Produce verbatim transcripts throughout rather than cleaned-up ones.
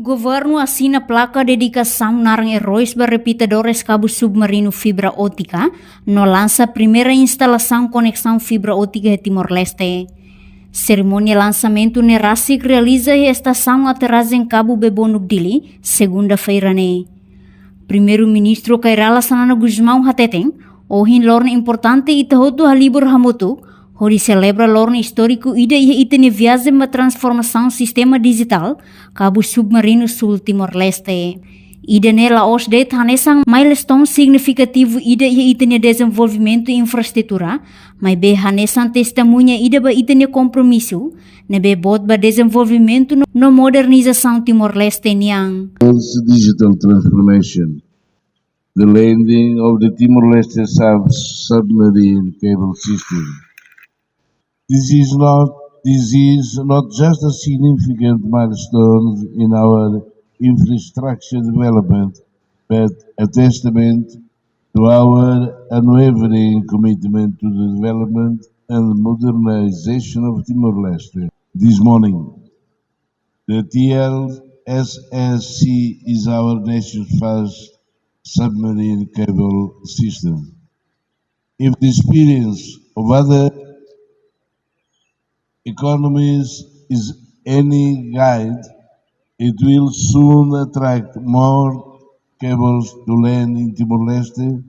Governu asina plaka dedikasaun naran eróis ba repitadores kabu submarinu fibra ótika, no lansa primeira instalasaun koneksaun fibra ótika iha Timor-Leste. Serimónia lansamentu ne'e rasik realiza iha estasaun aterrajen kabu Bebonuk Dili, segunda-feira ne'e. Primeiru-Ministru Kay Rala Xanana Gusmão hateten, ohin loron importante ita hotu halibur hamutuk, hodi selebra loron istóriku ida iha ita-nia viajen ba transformasaun sistema dijitál, kabu submarinu Sul Timor-Leste. Ida-ne'e la'ós de'it hanesan milestone signifikativu ida iha ita-nia dezenvolvimentu infraestrutura, maibé hanesan testemuña ida ba ita-nia kompromisu ne'ebé boot ba dezenvolvimentu no, no modernizasaun Timor-Leste nian. World's digital transformation, the landing of the Timor-Leste sub-, submarine cable system. This is not, this is not just a significant milestone in our infrastructure development, but a testament to our unwavering commitment to the development and modernization of Timor-Leste. This morning, the T L S S C is our nation's first submarine cable system. If the experience of other economies is any guide, it will soon attract more cables to land in Timor-Leste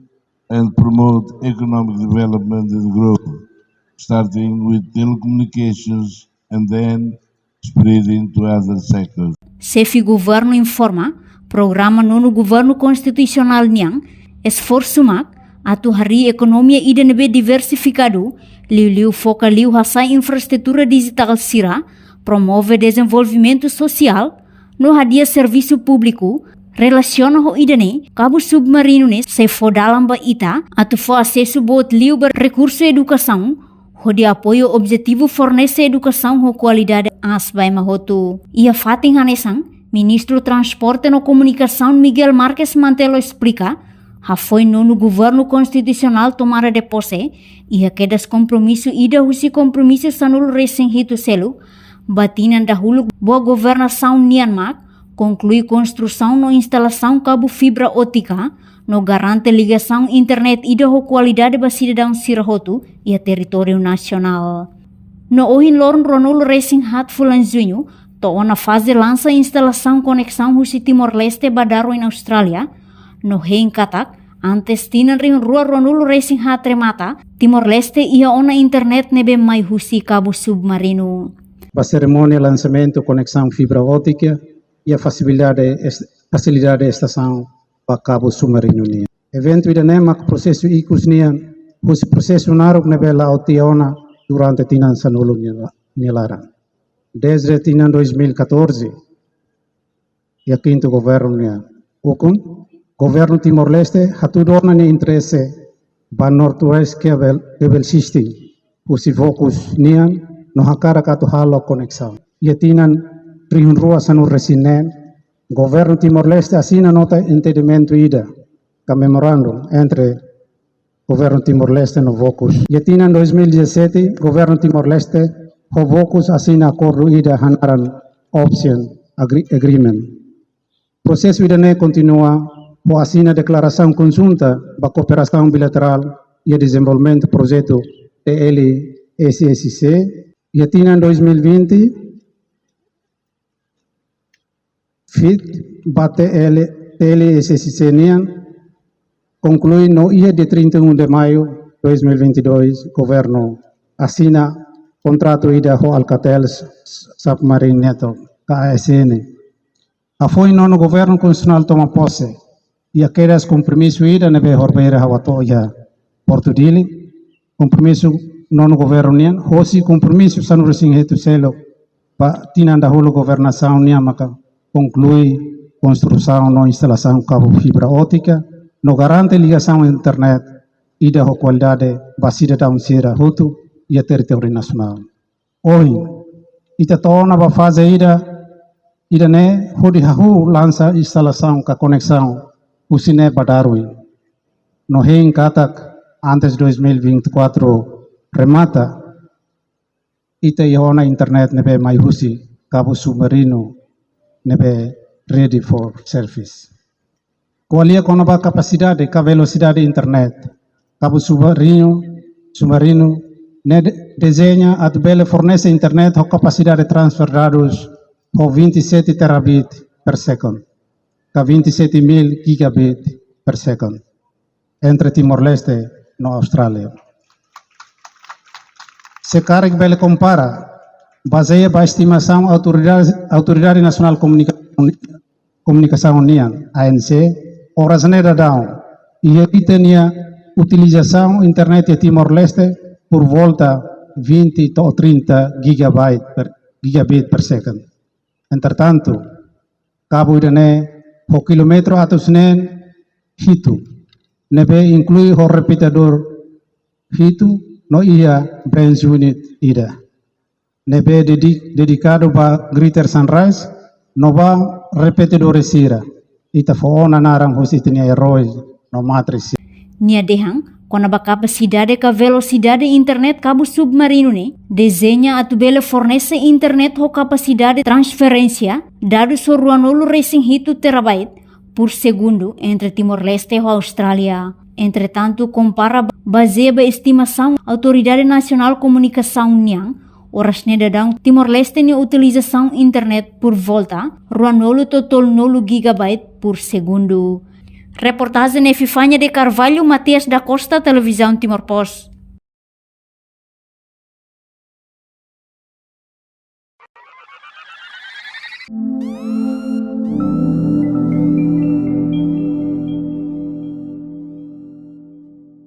and promote economic development and growth, starting with telecommunications and then spreading to other sectors. Xefe Governu informa, programa Nonu Governu Konstitusionál nian esforsu mak atu harii ekonomia ida ne'ebé diversifikadu, liuliu foka liu hasa'e infraestrutura dijitál sira, promove dezenvolvimentu sosiál, no hadi'a servisu públiku. Relasiona ho ida-ne'e, kabu submarinu ne'e sei fó dalan ba ita atu fó asesu boot liu ba rekursu edukasaun, hodi apoiu objetivu fornese edukasaun ho kualidade aas ba ema hotu. Iha fatin hanesan, Ministru Transporte no Komunikasaun Miguel Marques Mantelo esplika, hafoin Nonu Governu Konstitusionál tomada de pose, iha kedas kompromisu ida husi kompromisu sanulu-resin-hitu seluk ba tinan dahuluk boa governasaun nian mak, konklui konstrusaun no instalasaun kabu fibra ótika, no garante ligasaun internet ida ho kualidade ba sidadaun sira hotu iha territóriu nasionál. No ohin loron ruanulu-resin-haat fulan Juñu, to'o ona faze lansa instalasaun koneksaun husi Timor-Leste ba Darwin, Austrália, no hein katak, antes tinan rihun rua ruanulu-resin-haat remata, Timor-Leste iha ona internet ne'ebé mai husi kabu submarinu. Ba serimónia lansamentu koneksaun fibra ótika iha fasilidade est-, fasilidade estasaun ba kabu submarinu nian. Eventu ida-ne'e mak prosesu ikus nian husi prosesu naruk ne'ebé la'o tiha ona durante tinan sanulu nia la-, nia laran. Desde tinan dois mil e catorze, iha kintu governu nia ukun, governu Timor-Leste hatudu ona nia interese ba Northwest Cable, Cable System, husi Vocus nian, no hakarak atu halo koneksaun. Iha tinan rihun rua sanulu-resin-neen, governu Timor-Leste asina nota entendimentu ida, ka memorandu, entre governu Timor-Leste no Vocus. Iha tinan dois mil e dezassete, governu Timor-Leste ho Vocus asina akordu ida hanaran Option Agre-, Agreement. Prosesu ida-ne'e kontinua ho asina deklarasaun konjunta ba kooperasaun bilaterál iha dezenvolvimentu projetu T L S S C. Iha tinan dois mil e vinte, fit ba T L, T L S S C nian konklui no iha dia trinta e um de maio dois mil e vinte e dois, governu asina kontratu ida ho Alcatel S-, S-, Submarine Network, ka A S N. Hafoin Nonu Governu Konstitusionál toma pose, iha kedas kompromisu ida ne'ebé horbeira ha'u hato'o iha Portu Dili. Kompromisu Nonu Governu nian, hosi kompromisu sanulu-resin-hitu seluk ba tinan dahuluk governasaun nian maka konklui konstrusaun no instalasaun kabu fibra ótika, no garante ligasaun internet ida ho kualidade ba sidadaun sira hotu iha territóriu nasionál. Ohin, ita to'o ona ba faze ida, ida-ne'e hodi hahú lansa instalasaun ka koneksaun husi ne'e ba Darwin. No hein katak antes dois mil e vinte e quatro remata, ita iha ona internet ne'ebé mai husi kabu submarinu ne'ebé ready for service. Ko'alia kona-ba kapasidade ka velosidade internet, kabu submarinu, submarinu ne'e de-, dezeña atu bele fornese internet ho kapasidade transfer dadus ho vinte e sete terabit per second, ka vinte e sete mil gigabit per second, entre Timor-Leste no Austrália. Se karik bele kompara, bazeia ba estimasaun Autoridade, Autoridade Nasionál Komunika-, Komunikasaun nian, A N C, oras ne'e daudaun, iha ita-nia utilizasaun internet iha Timor-Leste por volta vinte to'o trinta gigabyte per, gigabit per second. Entretantu, kabu ida-ne'e ho kilómetru atus neen hitu, ne'ebé inklui ho repetidór hitu no iha branch unit ida ne'ebé dedi-, dedikadu ba Greater Sunrise no ba repetidór sira. Ita fó ona naran husi ita-nia erói no mártir sira. Nia dehan, kona-ba kapasidade ka velosidade internet kabu submarinu ne'e, dezeña atu bele fornese internet ho kapasidade transferénsia dadus ho ruanulu resin hitu terabyte por segundu entre Timor-Leste ho Austrália. Entretantu, kompara bazeia ba estimasaun Autoridade Nasionál Komunikasaun nian, oras ne'e daudaun Timor-Leste nia utilizasaun internet por volta ruanulu to'o tolunulu gigabyte por segundu. Reportajen Epifania de Carvalho, Matias da Costa, Televizaun Timor Post.